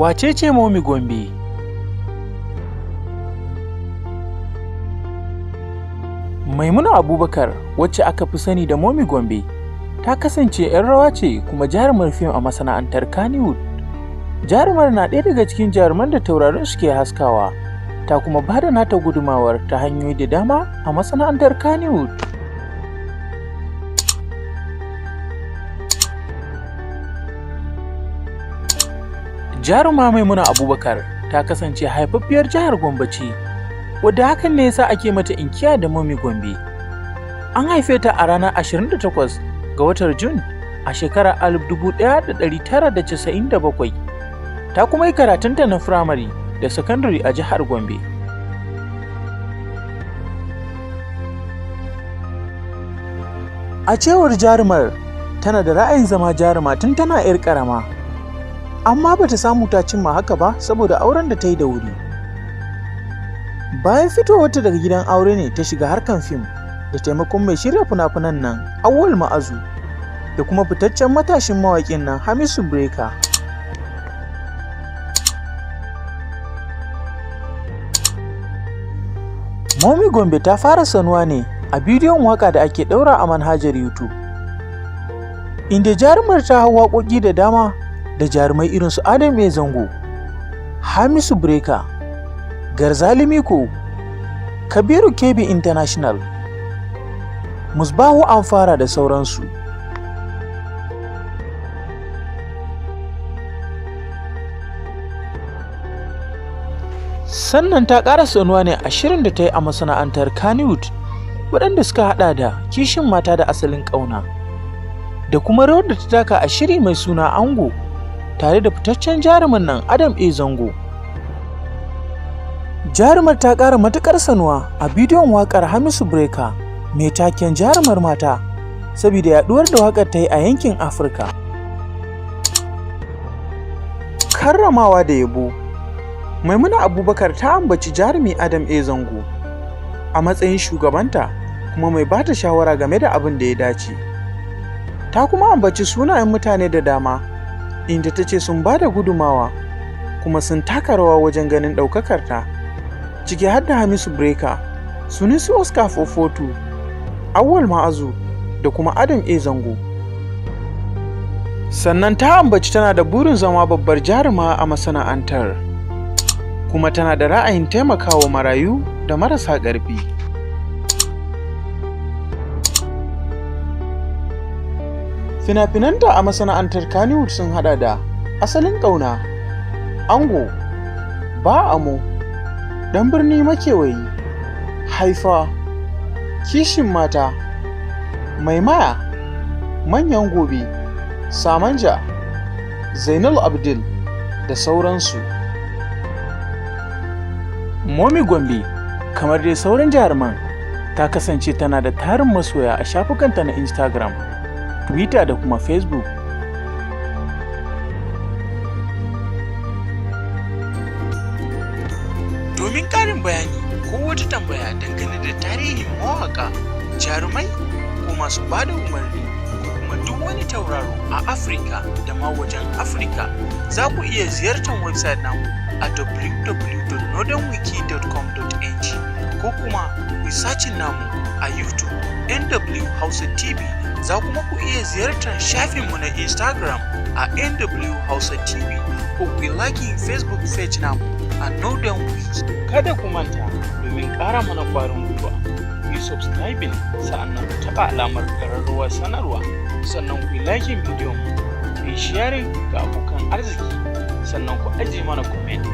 Wace ce Momi Gombe? Maimuna Abubakar, wacce aka fi sani da Momi Gombe, ta kasance 'yar rawa ce kuma jarumar fim a masana'antar Kannywood. Jarumar na ɗaya daga cikin jaruman da taurarin suke haskawa, ta kuma ba da nata gudumawar ta hanyoyi da dama a masana'antar Kannywood. Jaruma Maimuna Abubakar ta kasance haifaffiyar jihar Gombe ce, wadda hakan ne yasa ake mata inkiya da Momi Gombe. An haife ta a ranar 28 ga watan Jun a shekarar 1997. Ta kuma yi karatunta na firamare da sakandare a jihar Gombe. A cewar jarumar, tana da ra'ayin zama jaruma tun tana 'yar ƙarama, amma bata samu ta cimma haka ba saboda auren da ta yi da wuri. Bayan fitowarta daga gidan aure ne ta shiga harkar fim da taimakon mai shirya fina-finan nan Auwal Ma'azu da kuma fitaccen matashin mawaƙin nan Hamisu Breaker. Momi Gombe ta fara sanuwa ne a bidiyon waƙa da ake ɗaura a manhajar YouTube, inda jarumar ta hau waƙoƙi da dama da jarumai irin su Adam A. Zango, Hamisu Breaker, Garzali Miko, Kabiru Kebi International, Musbahu Amfara da sauransu. Sannan ta ƙara sanuwa ne a shirin da ta yi a masana'antar Kannywood, waɗanda suka haɗa da Kishin Mata da Asalin Ƙauna, da kuma rawar da ta taka a shiri mai suna Ango, tare da fitaccen jarumin nan Adam A. Zango. Jarumar ta ƙara matuƙar sanuwa a bidiyon waƙar Hamisu Breaker mai taken Jarumar Mata, saboda yaɗuwar da waƙar ta yi a yankin Afirka. Karramawa da yabo. Maimuna Abubakar ta ambaci jarumi Adam A. Zango a matsayin shugabanta kuma mai ba ta shawara game da abin da ya dace. Ta kuma ambaci sunayen mutane da dama, inda ta ce sun ba da gudumawa kuma sun taka rawa wajen ganin ɗaukakarta, ciki har da Hamisu Breaker, Sunusi Oscar Fofotu, Auwal Ma'azu da kuma Adam A. Zango. Sannan ta ambaci tana da burin zama babbar jaruma a masana'antar, kuma tana da ra'ayin taimakawa marayu da marasa ƙarfi. Fina-finanta a masana'antar Kannywood sun haɗa da Asalin Ƙauna, Ango, Ba Amo, Ɗan Birni Makewayi, Haifa, Kishin Mata, Maimaya, Manyan Gobe, Samanja, Zainal Abdul da sauransu. Momi Gombe, kamar dai sauran jaruman, ta kasance tana da tarin masoya a shafukanta na Instagram, Twitter da kuma Facebook. Domin ƙarin bayani ko wata tambaya dangane da tarihin mawaƙa, jarumai ko masu ba da umarni ko kuma duk wani tauraro a Afirka da ma wajen Afirka, za ku iya ziyartar website namu a www.northernwiki.com.ng ko kuma ku yi searching namu a YouTube NW Hausa TV. Za kuma ku iya ziyartar shafinmu na Instagram a NW Hausa TV ko ku yi liking Facebook page namu a Northern Wiki. Kada ku manta, domin ƙara mana ƙwarin gwiwa, ku yi subscribing, sa'annan ku taɓa alamar ƙararrawar sanarwa, sannan ku yi liking bidiyon mu, ku yi sharing ga abokan arziki, sannan ku ajiye mana comment.